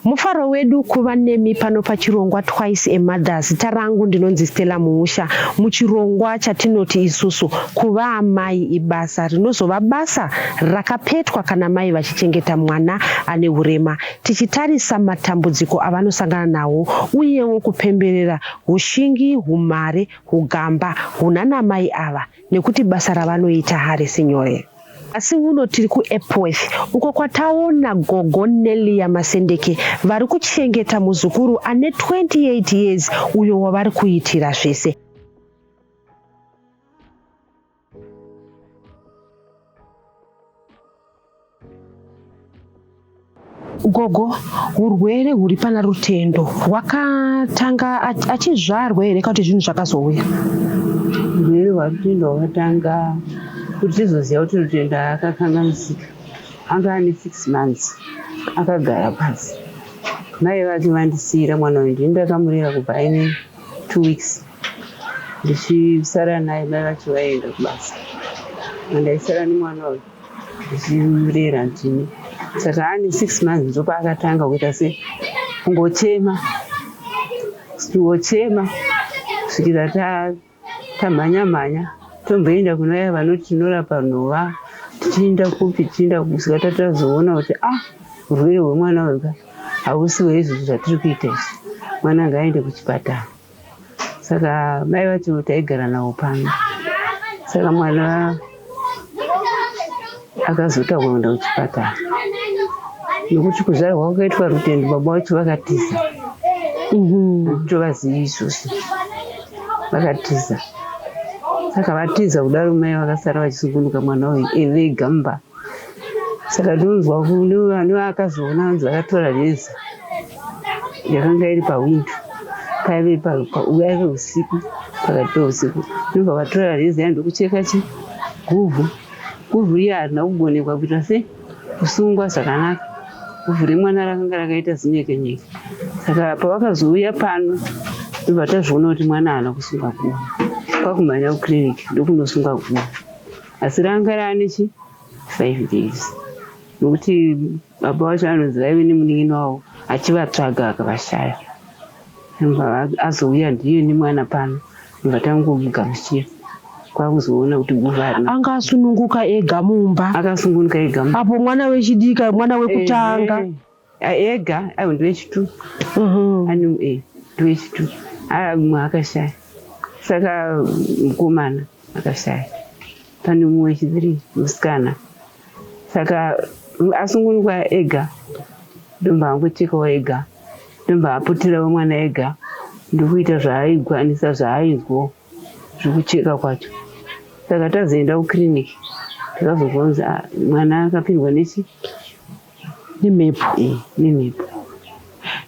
Mufaro wedu kuva nemi pano pachirongwa Twice a Mother. Zita rangu ndinonzi Stella Muusha. Muchirongwa chatinoti isusu kuva amai ibasa rinozova basa rakapetwa kana mai vachichengeta mwana ane hurema, tichitarisa matambudziko avanosangana nawo uyewo kupemberera hushingi, humhare, hugamba hunanamai ava nekuti basa ravanoita harisi nyore. Asi uno tiri kuEpworth uko kwataona gogo Nelia Masendeke vari kuchengeta muzukuru ane 28 years uyo wavari kuitira zvese. Gogo, hurwere huri pana Rutendo hwakatanga achizvarwa here kana kuti zvinhu zvakazouya? Hurwere hwaRutendo hwakatanga kuti tizoziva kuti Rutendo akakanganisika anga ane 6 months akagara pasi. Mai vake vandisiira mwana uyu, ndini ndakamurera kubva aine 2 weeks ndichisara naye, mai vacho vaienda kubasa andaisara nemwana uyu ndichimurera ndini. Saka ane 6 months ndopaakatanga kuita se kungochema kungochema kusvikira tamhanya mhanya tomboenda kuna vaya vanoti tinorapa nhova tichienda kupi tichienda kusvika tatazoona kuti ah urwere hwemwana uyu ka hausi hweizvozvo zvatiri kuita izvi mwana ngaaende kuchipatara. Saka mai vacho taigara navo pano. Saka mwana akazotaurwa kuenda kuchipatara nekuti kuzvarwa kwakaitwa Rutendo baba vacho vakatiza. Tovazivi izvozvo vakatiza. Saka vatiza kudaro mai vakasara vachisungunuka mwana uyu vega mumba. Saka ndinonzwa nevaakazoona vanzi vakatora reza yakanga iri pawindo paive yaive usiku pakati peusiku ndobva vatora reza iya ndokucheka chi guvhu guvhu riya harina kugonekwa kuita se kusungwa zvakanaka guvhu remwana rakanga rakaita zinyekenyeke saka pavakazouya pano ndobva tazviona kuti mwana haana kusungwa guvhu kwakumhanya kuclinic ndokunosungwa guvhu asi ranga raane chi 5 days nokuti baba vacho anonzi vaive nemunin'ina wavo achivatsvaga akavashaya azouya ndiye nemwana pano ndobva tangomugamuchira kwakuzoona kuti guva harina anga asununguka ega mumba akasununguka ega mumba apo mwana wechidika mwana wekutanga ega aiwa ndiwechitu ndiwechitu mumwe akashaya saka mukomana akashaya pane mumwe wechithree musikana saka asungunukwa ega ndobva angochekawo ega ndobva aputirawo mwana ega ndokuita zvaaigwanisa zvaainzwawo zvekucheka kwacho saka tazoenda kukiriniki takazobva kunzi ah, mwana akapindwa nechi nemhepo eh, nemhepo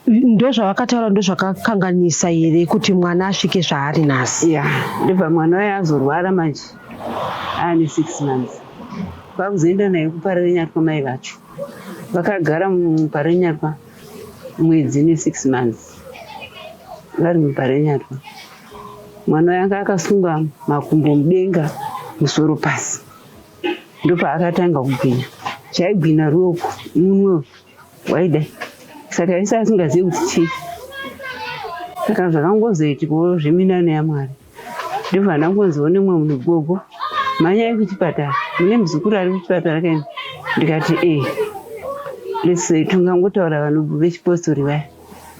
Ndozvavakataura ndozvakakanganisa here kuti mwana asvike zvaari nhasi? Ya, ndobva mwana uya azorwara manje aane 6 months. Kwakuzoenda naye kuParirenyatwa mai vacho. Vakagara muParirenyatwa mwedzi ne 6 months vari muParirenyatwa. Mwana uya anga akasunga makumbo mudenga musoro pasi. Ndopaakatanga kugwinya. Chaigwina ruoko munwe waidai saka ese asingazivi kuti chii saka zvakangozoitikawo zveminano yamwari ndobva ndangonziwo nemumwe munhu gogo mhanyai kuchipatara mune muzukuru ari kuchipatara kaini ndikati e let's say tingangotaura vanhu vechipostori vaya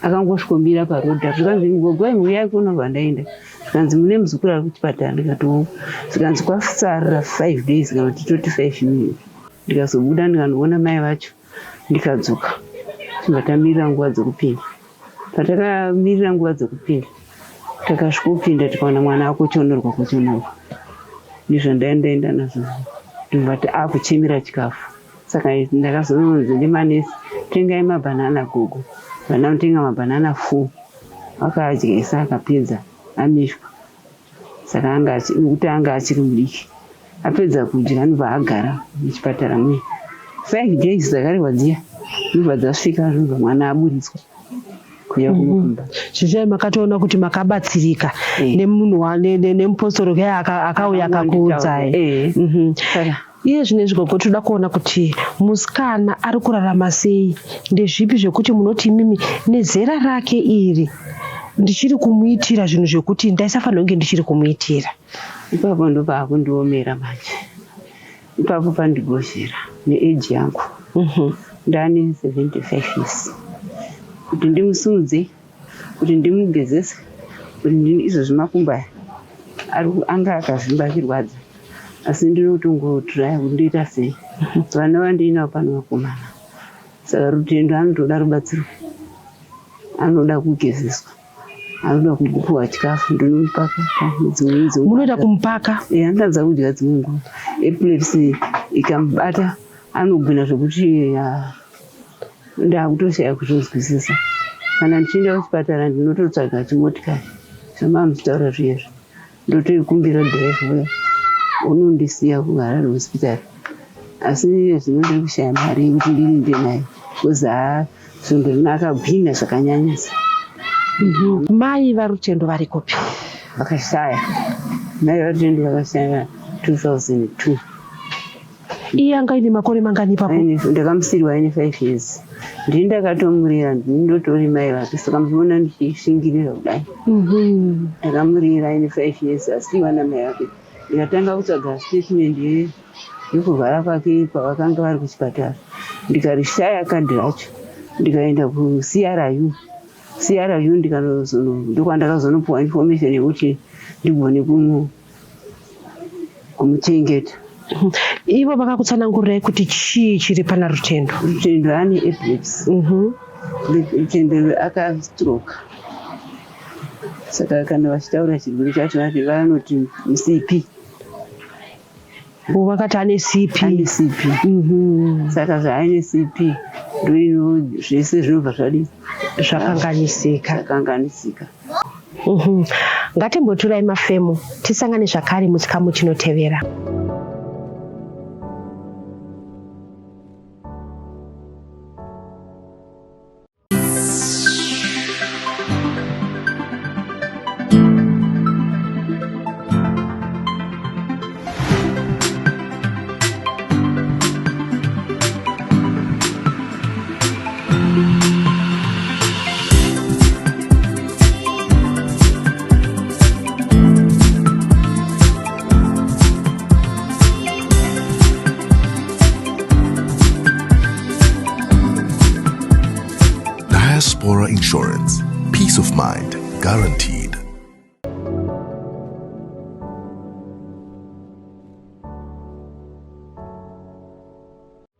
akangosvikomira paroad apo zvikanzi gogo imi uyai kuno vandaenda zvikanzi mune muzukuru ari kuchipatara ndikati o zvikanzi kwasarira five days kana kuti toti five minutes Ndikazobuda ndikanoona mai vacho ndikadzoka tibva tamirira nguva dzekupinda. Patakamirira nguva dzekupinda takasvikopinda tikaona mwana akochonorwa kochonorwa ndizvo ndaendaenda nazvo ndobva akuchemera chikafu saka ndakazononzi nemanesi tengai mabhanana gogo vandanotenga mabhanana four akaadya akapedza amishwa Saka anga nekuti anga achiri mudiki apedza kudya anobva agara muchipatara muye five days dzakarehwa dziya ndobva dzasvika ndobva mwana aburitswa kuuya kunokumba Zvichai makatoona kuti makabatsirika eh. nemunhu nemupostori kaya akauya akakuudzai. Eh. Saka Iye zvino izvi gogo tinoda kuona kuti musikana ari kurarama sei, ndezvipi zvekuti munoti imimi nezera rake iri ndichiri kumuitira zvinhu zvekuti ndaisafanira kunge ndichiri kumuitira. Ipapo ndopaakundiomera manje. Ipapo pandigozhera neage yangu. Ndane 75 years. Kuti ndimusimudze, kuti ndimugezese, kuti izvozvi makumbo aya anga akazvimba achirwadza. Asi ndinotongotraya kuti ndoita sei. Vana vandiinavo pano vakomana. Saka Rutendo anotoda rubatsiro. Anoda kugezeswa. Anoda kupuwa chikafu ndinomupaka dzimweni dzenguva. Munoita kumupaka? Eh, anotadza kudya dzimwe nguva. Epilepsy ikamubata anogwina zvekuti ndakutoshaya kuzvinzwisisa. Kana ndichienda kuchipatara ndinototsvaga chimotikari zvamamuchitaura zviye zvi. Ndotoikumbira driver uya unondisiya kuHarare hospital. Asi iye zvino ndiri kushaya mari yekuti ndiende naye because haa svondo rino akagwina zvakanyanyisa. Mai vaRutendo vari kupi? Vakashaya. Mai vaRutendo vakashaya 2002. Iye anga aine makore mangani ipapo? Ndakamusirwa aine 5 years. Ndini ndakatomurera, ndini ndotori mai vake saka muchiona ndichishingirira kudai. Ndakamurera aine 5 years asiiwa namai vake. Ndikatanga kutsvaga statement yekurwara kwake pavakanga vari kuchipatara. Ndikarishaya kadhi racho. Ndikaenda kuCRU. CRU ndokwandakazonopuwa information yekuti ndigone kumuchengeta. Ivo vakakutsanangurirai kuti chii chiri pana Rutendo? Rutendo ane epilepsy. Rutendo akastroke. Saka kana vachitaura chirwere chacho vanoti CP. Vakati ane CP. Ane CP. Saka zvaaine CP ndoino zvese zvinobva zvadii? Zvakanganisika. Zvakanganisika. Ngatimboturai mafemo tisangane zvakare muchikamu chinotevera. Diaspora Insurance. Peace of mind guaranteed.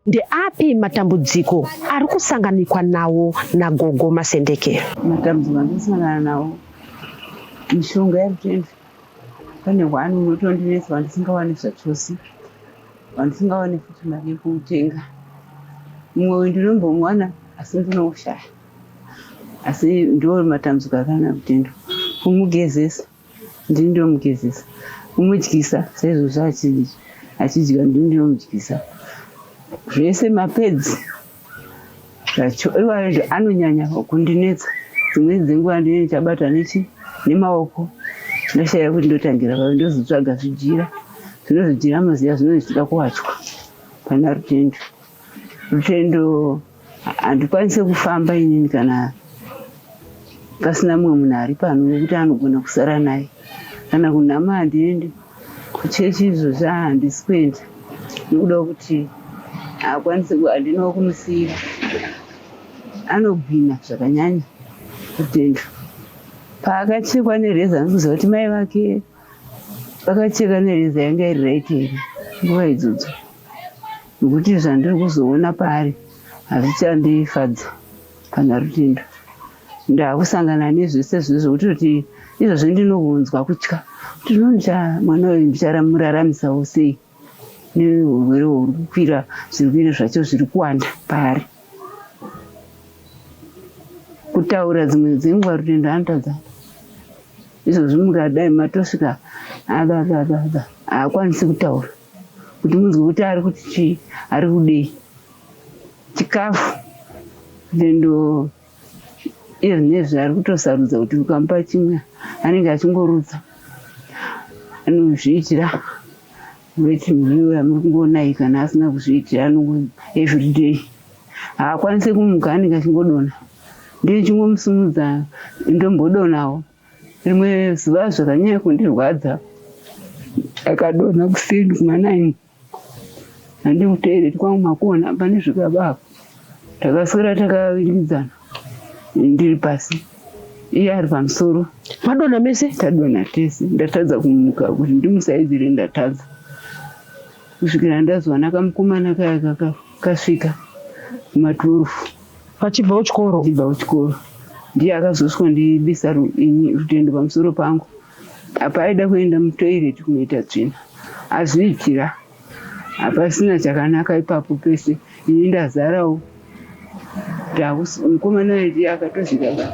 Ndeapi matambudziko ari kusanganikwa nawo naGogo Masendeke? Matambudziko andiri nawo mishonga yerutendo. Pane one unotondinetsa wandisingawani zvachose, wandisingawani futi mari yekuutenga. Mumwe uyu ndinombomuwana asi ndinoushaya. Asi ndiwo matambudziko akanyanya kutendwa. Kumugezesa ndini ndomugezesa, kumudyisa saizvozvo achidya ndini ndinomudyisa. Zvese mapedzi zvacho iwayo anonyanya kundinetsa. Dzimweni dzenguva ndinenge ndichabata nechi nemaoko ndoshaya kuti ndotangira papi ndozotsvaga zvijira. Zvino zvijira moziva zvinenge zvichida kuwachwa pana Rutendo. Rutendo handikwanise kufamba inini kana pasina mumwe munhu ari pano wekuti anogona kusara naye. Kana kunhamo handiendi, kuchechi izvozvi handisi kuenda nekuda kwekuti haakwanisi handinawo kumusiira. Anogwina zvakanyanya Rutendo. Paakachekwa nereza ndikuziva kuti mai vake vakacheka nereza yanga iri right here nguva idzodzo. Nokuti zvandiri kuzoona paari hazvichandifadzi pana Rutendo. Ndakusangana nezvese zvese zvekutoti izvozvi ndinokunzwa kutya kuti zvino mwana uyu ndichamuraramisawo sei neurwere huri kukwira zvirwere zvacho zviri kuwanda paari. Kutaura dzimwe dzenguva Rutendo anotadza. Izvozvi mukadai matosvika ababababa haakwanisi kutaura. Kuti munzwe kuti ari kuti chii, ari kudei. Chikafu Rutendo iye zvinezvi ari kutosarudza kuti ukamupa chimwe anenge achingorutsa. Anozviitira. Weti muriwo yamuri kungoona iyi kana asina kuzviitira anongo everyday haakwanise kumuka anenge achingodonha. Ndiye chingomusimudza ndombodonawo. Rimwe zuva zvakanyanya kundirwadza akadonha kuseni kuma 9 handi kutoilet kwangu makuona pane zvikaba apo. Takaswera takavirikidzana ndiri pasi iye ari pamusoro. Madonha mese? Tadonha tese ndatadza kumuka kuti ndimusaidzire ndatadza kusvikira ndazowana kamukomana kaya kasvika kuma 12 vachibva kuchikoro. Vachibva kuchikoro ndiye akazosvika ndibisa rutendo pamusoro pangu apa aida kuenda mutoilet kunoita tsvina azviitira hapasina chakanaka ipapo pese ini ndazarawo mukomana ndiye akatosvika ba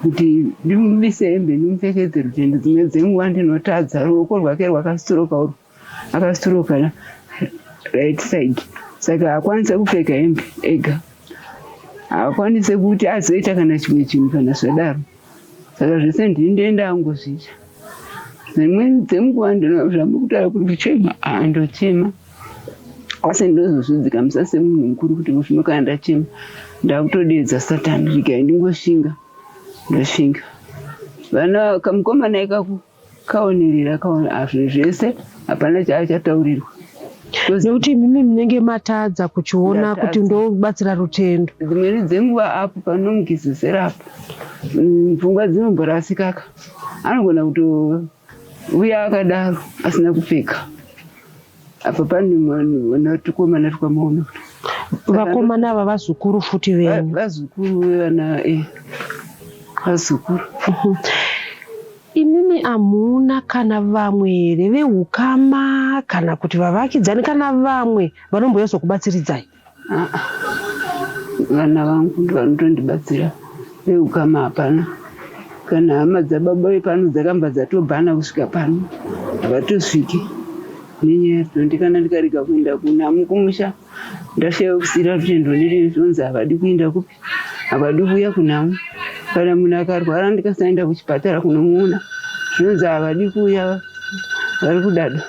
kuti ndimubise hembe ndimupfekedze rutendo dzimwe dzenguva ndinotadza ruoko rwake rwakasitoroka urwu akasitoroka right side saka haakwanise kupfeka hembe ega haakwanise kuti azoita kana chimwe chinhu kana zvadaro saka zvese ndini ndoenda angozviita dzimweni dzenguva ndinozama kutaura kuti kuchema handochema asi ndinozozvidzikamisa semunhu mukuru kuti zvino kana ndachema ndakutodeedza satani regai ndingoshinga ndoshinga vana kamukomana ikako kaonerera kaona zvinhu zvese hapana chaachataurirwa nekuti imimi munenge matadza kuchiona kuti ndobatsira Rutendo. Dzimweni dzenguva apo panomugezesera apo pfungwa dzinomborasikaka anogona kutouya akadaro asina kupfeka apa pane tukomana twamaona. Vakomana ava vazukuru futi venyu? Vazukuru vevana vazukuru. Imimi hamuna kana vamwe here vehukama kana kuti vavakidzani kana vamwe vanombouya kuzokubatsiridzai? Vana vangu ndovanotondibatsira, vehukama hapana. Kana hama dzababa vepano dzakamba dzatobhana kusvika pano havatosviki nenyaya yekuti kana ndikarega kuenda kunhamo kumusha ndashaya kusira rutendo zvonzi havadi kuenda kupi havadi kuuya kunhamo. Kana munhu akarwara ndikasaenda kuchipatara kunomuona zvinonzi havadi kuuya vari kudada.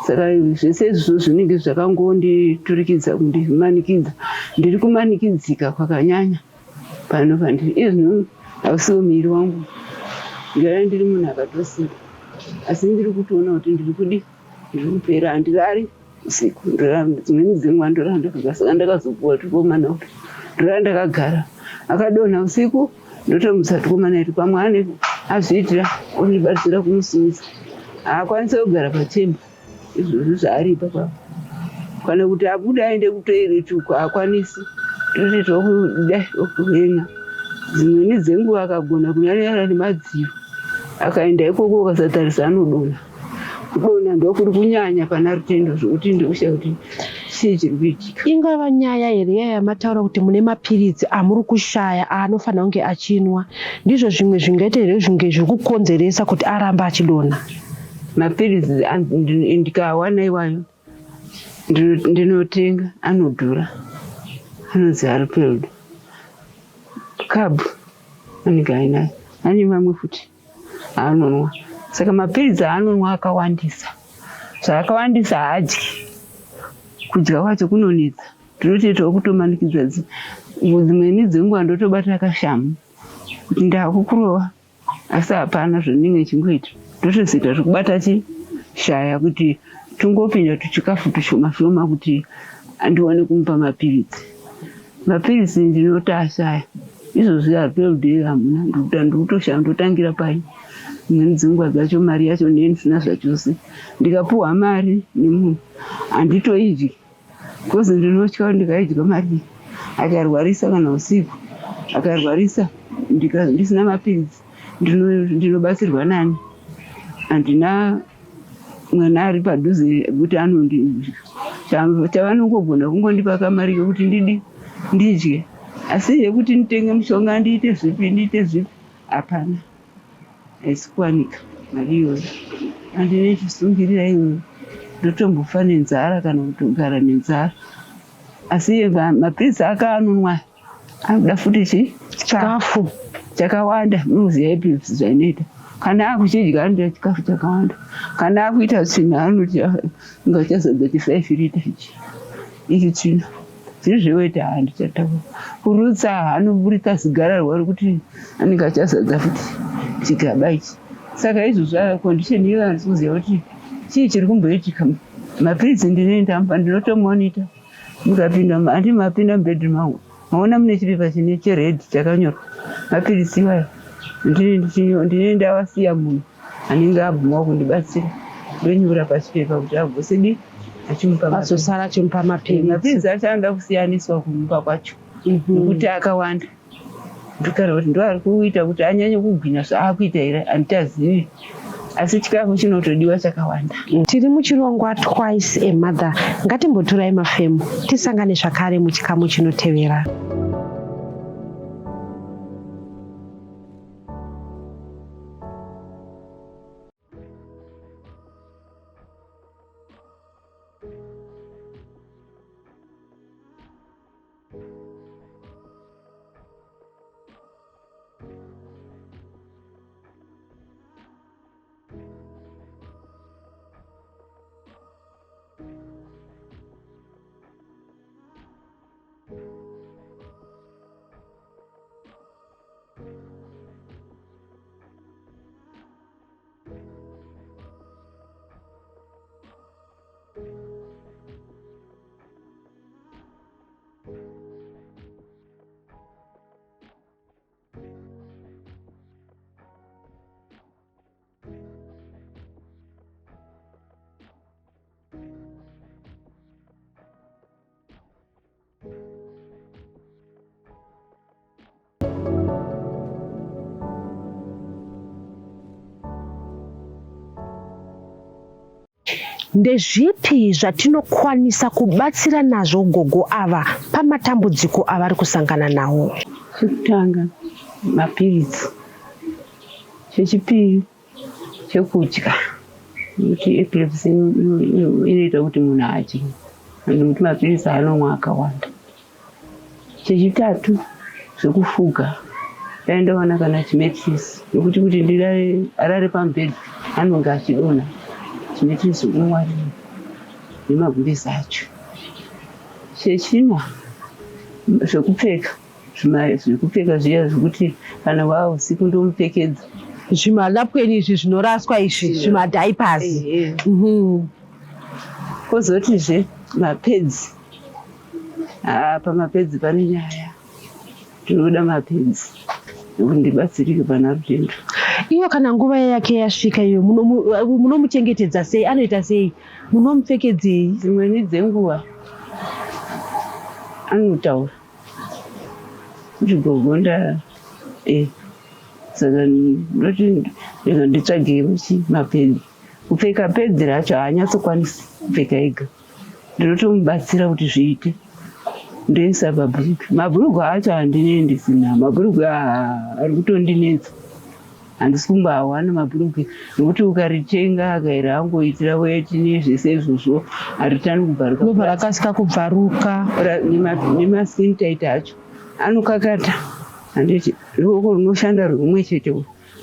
Saka zvese izvozvo zvinenge zvakangonditurikidza kundimanikidza. Ndiri kumanikidzika kwakanyanya pano pandiri. Iye zvino hausiwo muviri wangu. Ndingava ndiri munhu akatosimba asi ndiri kutoona kuti ndiri kudi ndiri kupera handirari usiku dzimweni dzenguva ndorara ndakagara saka ndakazopuwa tukomana utu ndorara ndakagara akadonha usiku ndotomutsa tukomana itu pamwe ane azviitira ondibatsira kumusimudza haakwanisi kugara pachemba izvozvo zvaari ipapa kana kuti abude aende kutoilet uko haakwanisi toti tokudai okuhenga dzimweni dzenguva akagona kunyarara nemadziro akaenda ikoko ukasatarisa anodonha kudonha ndokuri kunyanya pana Rutendo zvokuti ndikushaya kuti chii chiri kuitika. Ingava nyaya here iya yamataura kuti mune mapiritsi amuri kushaya aanofanira kunge achinwa ndizvo zvimwe zvingaita here zvinge zviri kukonzeresa kuti arambe achidonha? Mapiritsi ndikawana iwayo ndinotenga anodhura anonzi Aripeld cab anenge ainayo ane mamwe futi aanonwa saka mapiritsi aanonwa akawandisa zvaakawandisa haadyi kudya kwacho kunonetsa ndinotoitawo kutomanikidza dzimweni dzenguva ndotobata kashamu kuti ndakukurova asi hapana zvandinenge chingoita ndotozoita zvekubata chishaya kuti tungopinda tuchikafu tushoma shoma kuti andiwane kumupa mapiritsi mapiritsi ndinotoashaya izvozvi haripelde hamuna ndikutoshaya ndotangira pai dzimweni dzenguva dzacho mari yacho ndinenge ndisina zvachose ndikapuhwa mari nemunhu handitoidyi because ndinotya kuti ndikaidya mari akarwarisa kana usiku akarwarisa ndisina mapiritsi ndinobatsirwa nani handina mwana ari padhuze kuti anondi chavanongogona kungondipa kamari kekuti ndidi ndidye asi yekuti nditenge mushonga ndiite zvipi ndiite zvipi hapana haisi kuwanika mari iyoyo andinechisungirira iyoyo ndotombofa nenzara kana kutogara nenzara asi mapiritsi akaanonwa anoda futi chikafu chakawanda munoziva epilepsy zvainoita. Kana akuchidya anoda chikafu chakawanda. Kana akuita tsvina anoti inga chazadza chi5 lita ichi. Ichi tsvina. Zviri zveweti handichataura. Kurutsa anoburitsa zigararwa rekuti anenge achazadza futi chigaba ichi. Saka izvozvo condition iyoyo handisi kuziva kuti chii chiri kumboitika. Mapiritsi ndinoenda ndinotomonita. Mukapinda handi mapinda mubedroom mangu maona mune chipepa chine chered chakanyorwa mapiritsi iwayo ndine ndawasiya munhu anenge abvumawo kundibatsira ndonyora pachipepa kuti agosidi achimupa azosara achimupa mapiritsi. Mapiritsi acho anoda kusiyaniswa kumupa kwacho nekuti akawanda. Ndikara kuti ndoari kuita kuti anyanye kugwinya zvaakuita here handichazivi asi chikafu chinotodiwa chakawanda. Tiri muchirongwa Twice a Mother. Ngatimbotorai mafemo tisangane zvakare muchikamu chinotevera. Ndezvipi zvatinokwanisa kubatsira nazvo gogo ava pamatambudziko avari kusangana nawo? Chekutanga mapiritsi, chechipiri chekudya nekuti epilepsy inoita kuti munhu adye nekuti mapiritsi aanomwa akawanda. Chechitatu zvekufuga dai ndawana kana chimetrisi nekuti kuti ndirare arare pamubhedha anonge achidonha chimetrisi unowarira nemagumbezi acho. Chechina zvekupfeka zvekupfeka zviya zvekuti kana wava usiku ndomupfekedza. Zvimalapweni izvi zvinoraswa izvi zvimadhaipasi. Kozotizve mapedzi Haa pamapedzi pane nyaya. Ndinoda mapedzi ekuti ndibatsirike pana Rutendo. Iyo kana nguva yake yasvika iyo munomuchengetedza sei? Anoita sei? Munomupfekedzei? Dzimweni dzenguva anotaura kuti gogo nda eh saka ndoti ndika nditsvage mapedzi. Kupfeka pedzi racho haanyatsokwanisi kupfeka ega. Ndinotomubatsira kuti zviite ndoisa pabhurugwa. Mabhurugwa acho handinei ndisina mabhurugwa ari kutondinetsa handisi kumboawana mabhurugwa nekuti ukaritenga akaira angoitira weti nezvese izvozvo haritani kubvaruka. Ndobva rakasika kubvaruka. Nemaskin tight acho anokakata handiti ruoko runoshanda rumwe chete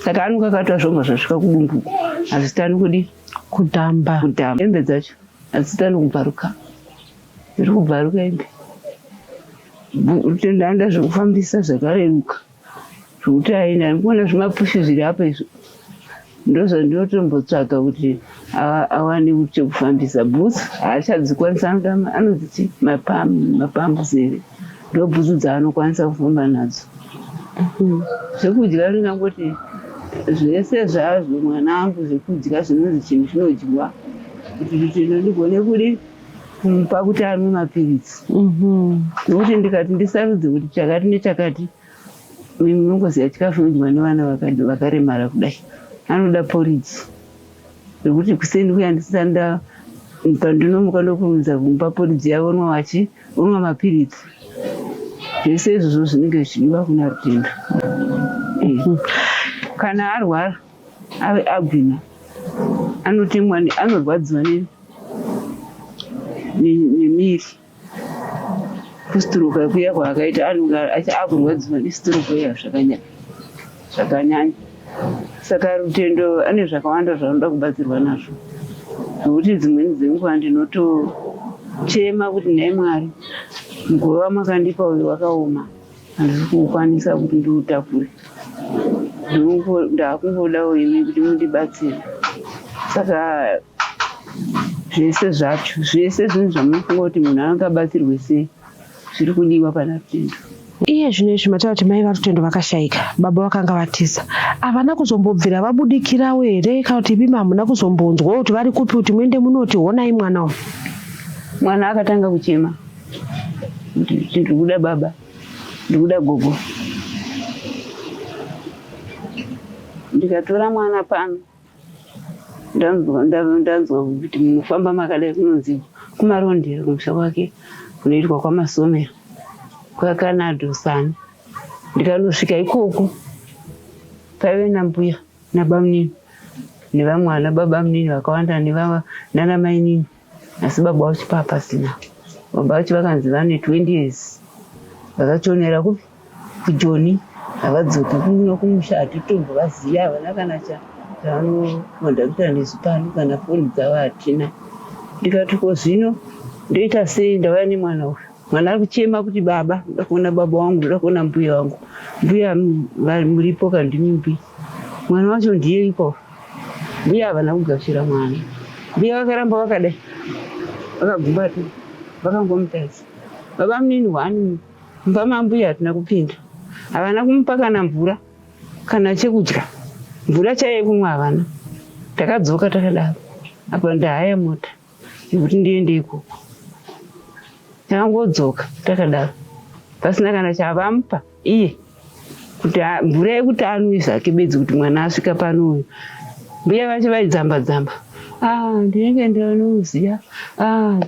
saka anokakata zvobva zvasvika kudumbu hazvitani kudii Kudhamba. Kudhamba. Hembe dzacho hadzitani kubvaruka. Dziri kubvaruka hembe. Ndanda zvekufambisa zvakareruka. Zvekuti aina ndikuona zvimapushi zviri apa izvo. Ndozvandinotombotsvaga kuti awane chekufambisa. Bhutsu haachadzikwanisa anoda anodziti mapambuzi here. Ndobhutsu dzaanokwanisa kufamba nadzo. Zvekudya ndingangoti zvese zvazvo mwanangu zvekudya zvinonzi chinhu chinodyiwa kuti rutendo ndigone kudi kumupa kuti anwe mapiritsi nekuti ndikati ndisarudze kuti chakati nechakati munongoziva chikafu chinodyiwa nevana vakaremara kudai anoda poriji nekuti kuseni kuya ndisati nda pandinomuka ndokurumidza kumupa poriji yavo onwa wachi onwa mapiritsi zvese izvozvo zvinenge zvichidiwa kuna Rutendo eh. Kana arwara ave agwina anotemwa anorwadziwa nemiri kusturuka kuya kwaakaita anenge akurwadziwa nesturuka iya zvakanyanya zvakanyanya. Saka Rutendo ane zvakawanda zvaanoda kubatsirwa nazvo zvekuti dzimweni dzenguva ndinotochema kuti nhai Mwari, mugove wamakandipa uyu wakaoma, handisi kuukwanisa kuti ndiutakure. Ndakungodawo imi kuti mundibatsire. Saka zvese zvacho, zvese zvinhu zvamunofunga kuti munhu angabatsirwe sei zviri kudiwa pana Rutendo. Iye zvino izvi mataura kuti mai vaRutendo vakashaika, baba vakanga vatiza. Havana kuzombobvira vabudikirawo here kana kuti imimi hamuna kuzombonzwawo kuti vari kupi kuti muende munoti honai mwana uyu? Mwana akatanga kuchema kuti ndiri kuda baba, ndiri kuda gogo. Ndikatora mwana pano Ndanzwa kuti munofamba makadai kunonzi kumarondera kumusha kwake kunoitwa kwamasomero kwakanadhosani ndikanosvika ikoko paive nambuya nabamunini nevamwe vana babamunini vakawanda nana mainini asi baba vacho papasina baba vacho vakanzi vane 20 years vakachonera kupi kujoni havadzoki kuno kumusha hatitombovaziva havana kana chavanokondakuta nesu pano kana foni dzavo hatina ndikati ko zvino ndoita sei ndauya nemwana uyu mwana ari kuchema kuti baba ndoda kuona baba wangu ndoda kuona mbuya wangu mbuya muripo ka ndimi mbuya mwana wacho ndiye ipo mbuya havana kugashira mwana mbuya vakaramba vakadai vakagumbata vakangomutarisa baba munini hwani Mumba mambuya hatina kupinda. Havana kumupa kana mvura kana chekudya. Mvura chaiyo yekumwa havana. Takadzoka takadaro. Apa ndahaya mota yekuti ndiende ikoko. Takangodzoka takadaro pasina kana chavamupa iye kuti mvura yekuti anwe zvake bedzi kuti mwana asvika pano uyu. Mbuya vacho vaidzamba dzamba. Ah, ndinenge ndinomuziva. Ah,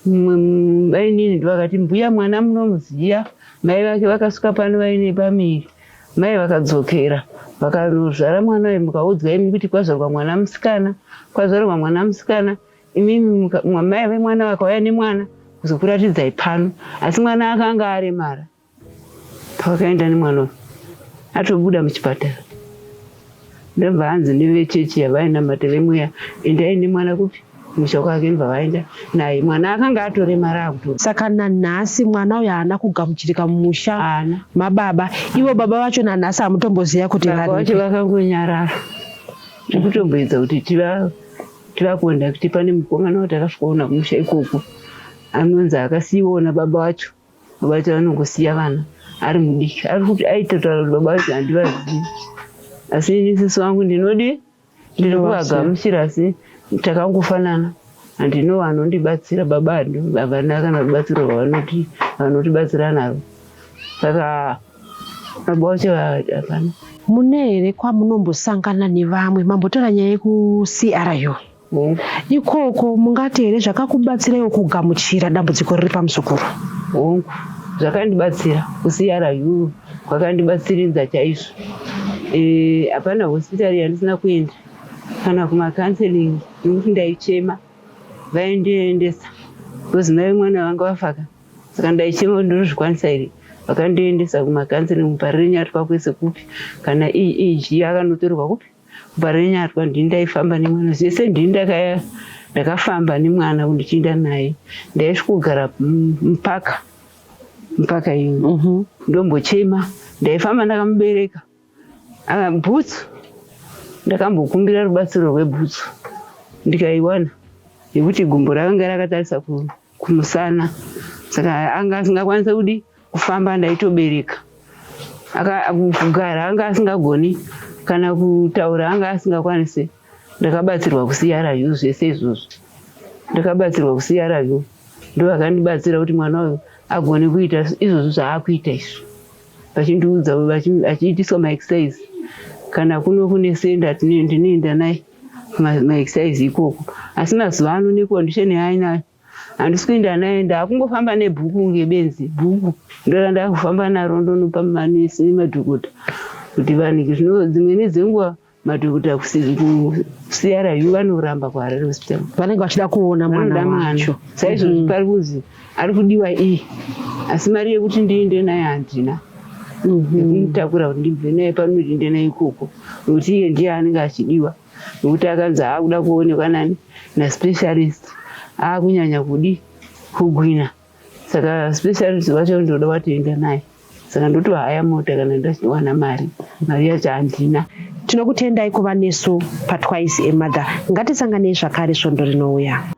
Mainini ndovakati mbuya mwana munomuziva mai vake vakasvika pano vaine pamiri mai vakadzokera vakanozvara mwana uyu mukaudzwa imi kuti kwazvarwa mwana musikana kwazvarwa mwana musikana imimi mai vemwana vakauya nemwana kuzokuratidzai pano asi mwana akanga aremara Pavakaenda nemwana uyu atobuda muchipatara ndobva hanzi nevechechi yavainamata vemweya endai nemwana kupi kumusha kwake ndobva vaenda naye mwana akanga atoremara akuto Saka nanhasi mwana uyu haana kugamuchirika mumusha haana mababa. Ivo baba vacho nanhasi hamutomboziva kuti baba vacho varipi. vakangonyarara tiri kutomboedza kuti tiva tivakondakite pane mukomana watakasvikoona kumusha ikoko anonzi akasiyiwawo nababa vacho Baba vacho vanongosiya vana ari mudiki ari kuti aitotaura kuti baba vacho handivazivi asi ini sisi wangu ndinodi ndiri kuvagamuchira asi takangofanana handino vanondibatsira baba havana kana rubatsiro rwavanoti vanotibatsira naro saka baba vacho hapana. Mune here kwamunombosangana nevamwe mambotaura nyaya yekuCRU? Hongu. Ikoko mungati here zvakakubatsiraiwo kugamuchira dambudziko riri pamuzukuru? Hongu, zvakandibatsira kuCRU kwakandibatsiridza chaizvo. Eh, hapana hospital yandisina kuenda kana kumacounseling nekuti ndaichema vaindiendesa because mai vemwana vanga vafaka saka ndaichema kuti ndinozvikwanisa here vakandiendesa kumacounseling muParirenyatwa kwese kupi kana EEG akanotorerwa kupi Parenyatwa ndini ndaifamba nemwana zvese ndini ndakaya ndakafamba nemwana ndichienda naye ndaisvikogara mupaka mupaka iyo ndombochema ndaifamba ndakamubereka ah, bhutsu ndakambokumbira rubatsiro rwebhutsu ndikaiwana nekuti gumbo rakanga rakatarisa kumusana saka anga asingakwanise kudi kufamba ndaitobereka kugara anga asingagoni kana kutaura anga asingakwanise ndakabatsirwa kuCRU zvese izvozvo ndakabatsirwa kuCRU ndo vakandibatsira kuti mwana uyu agone kuita izvozvo zvaakuita izvo vachindiudza achiitiswa maexercise kana kuno kune senda ndinoenda naye maexercise ikoko asi mazuva ano necondition yaainayo handisi kuenda naye ndaakungofamba nebhuku kunge benzi bhuku ndorandakufamba naro ndonopa manesi nemadhokota kuti vanhu zvino dzimweni dzenguva madhokota kuCRU vanoramba kuHarare Hospital vanenge vachida kuona mwana wacho saizvozvi pari kunzi ari kudiwa iyi asi mari yekuti ndiende naye handina. Yekumutakura kuti ndibve naye pano ndiende naye ikoko, nokuti iye ndiye anenge achidiwa, nokuti akanzi aakuda kuonekwa nani naspecialist, aakunyanya kudi kugwina. Saka specialist wacho ndoda watoenda naye, saka ndotohaya mota kana ndachiwana mari. Mari yacho handina. Tinokutendai kuva nesu paTwice a Mother. Ngatisanganei zvakare svondo rinouya.